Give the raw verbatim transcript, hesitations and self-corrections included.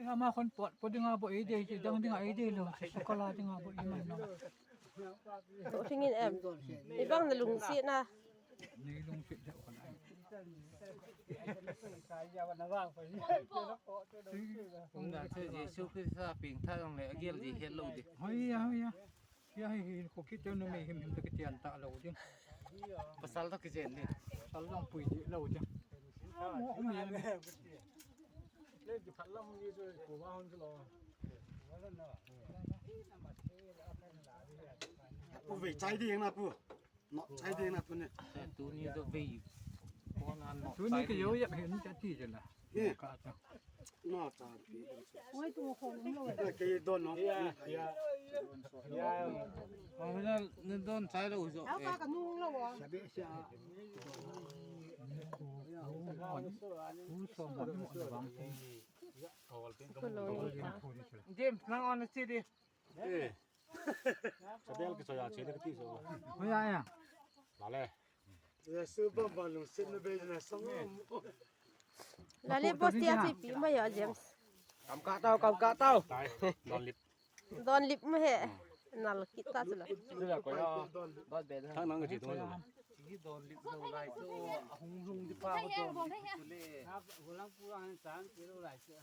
Ama khon pot po dinga bo ei dei, dang dinga ei dei lo, sakala dinga bo ei man lo. To thingin em. Ibang na lungsi na. Nei lungsi de khon ai. Umdan se Jesu Christa ping tha jong le agel ji het lo di. Hoiya, hoiya. Kia hi, hi, ko kit teu numei him him ta kitian ta lo ding. Pasal ta kijen ding. Pasal jong pui di lo ding. Mo, mo, mo. Pu vei chai ding na pu. No chai ding na pu ne. Tuni to vei. Tuni ke yo yak hin cha ti je la. Ka ta. No cha pi. Oi, tu khom lo. Ke don no. Ya, ya. Ya. Oi na, na don chai lo jo. Au ka ka nung lo. Sa be sa. U so mo mo na bang. James, nang on na chi di. Eh. Sabel ke soya chele ke ti so. Hoiya ya. Lale. Jesu bam bam lungset na be na song. Lale boss tia chi pi ma ya James. Kam ka tau, kam ka tau. Tai. Don lip. Don lip ma he. Nal kit ta chu la. Thang nang ke chi tu. Chi don lip lo lai chu. Hung hung di pa ho don lip chu le. Gulang pu ang chang ki lo lai chu.